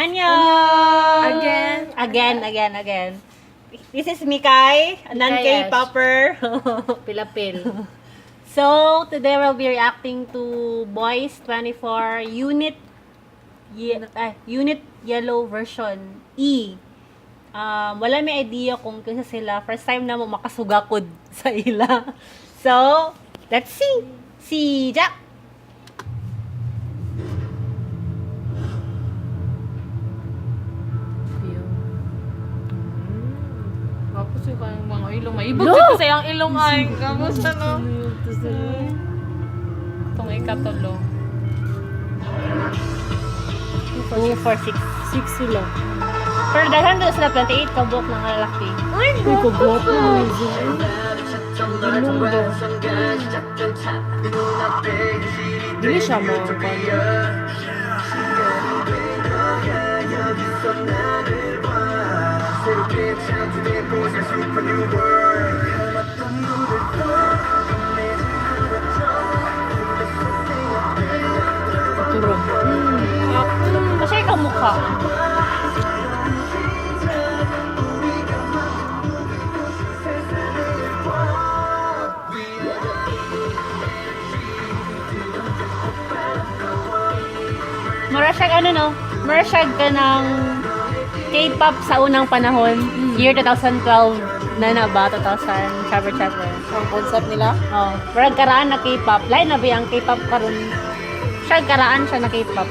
Annyeong! Again. Again, again, again. This is Mikay, a non-K-popper. Pilapil. So, today we'll be reacting to Boys 24 Unit Unit Yellow version E. Wala may idea kung kinsa sila. First time na mo makasugakod sa ila. So, let's see. Si Jack. Tapos yung kanyang mga ilong ay. Ibog dito sa iyang ilong ay. Kamusta no? Itong ikatulo. 2, 4, 6. Six sila. Pero daghan doon sila 28 kabuk ng lalaki. Ay, kagwapo mo Ilong ba? Dili siya mo. Turo. Kasi ikaw mukha. Mura siya, ano no? Mura siya ka ng K-pop sa unang panahon. Year 2012 na na ba? 2000, chapter chapter. Ang concept nila? Oh, murag karaan na K-pop. Lain na ba yung K-pop karon? Siya karaan siya na K-pop.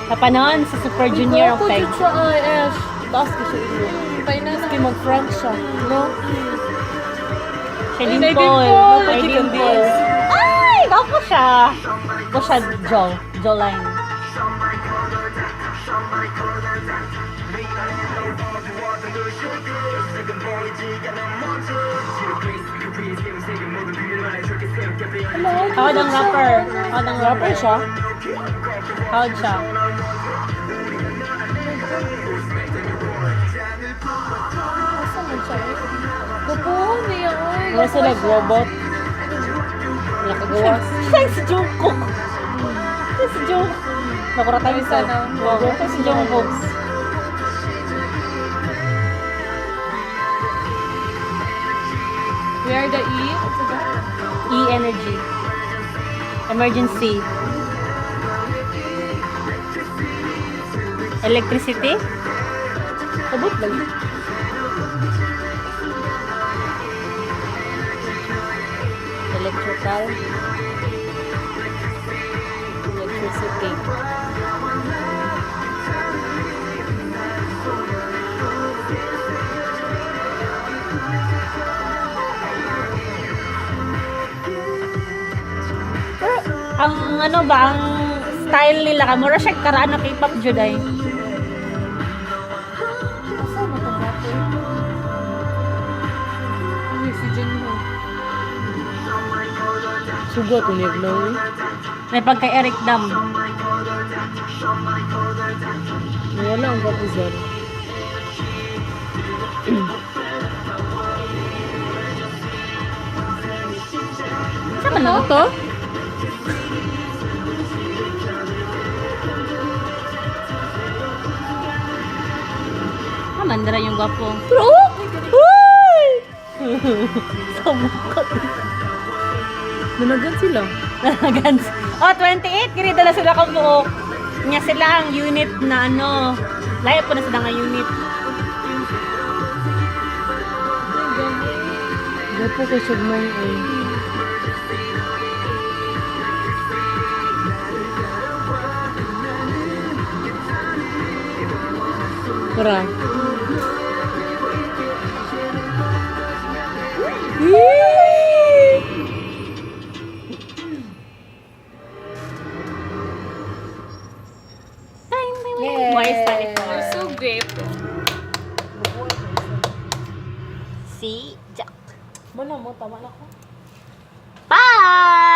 Sa panahon sa Super Junior ang Gwapo peg. jud siya ay, Ash. Taas ko siya ilong. Patay na na. Maski mag-front siya. No? Siya Ay, dimple. dimple. May dimple. Ay, gwapo siya. Gwapo siya, Jo. Joline. Hawad ang rapper. Hawad ang Rapper rapper. siya? Hawad siya. Asa man siya eh? Gwapo niya ay. Wala sila robot. Nakagawas. Siya si Jungkook. Siya si Jungkook. Nakuratan Isa na. Siya si Jungkook. We are the E. What's that? E energy. Emergency. Electricity? Abot lang. Electrical. Electricity. Pero, ang ano ba, ang style nila, mura siya karaan na K-pop jud ay. Asa mo itong gwapo? Uy, si Junho. Sugot unig no. May pagka Eric Dam. Wala ang gwapo sir. Sa man Ano to? to? Kaman dara yung gwapo. Pero oh! Uy! Sa mukha. Nanagan sila. Gans. Oh, 28. Kini dala sila kabuok. Nya sila ang unit na ano. Layo po na sila nga unit. Gwapo ko siya may ay. Tara. Boys 24. They're so grateful. Si Jack. Wala mo, tama na ko. Bye!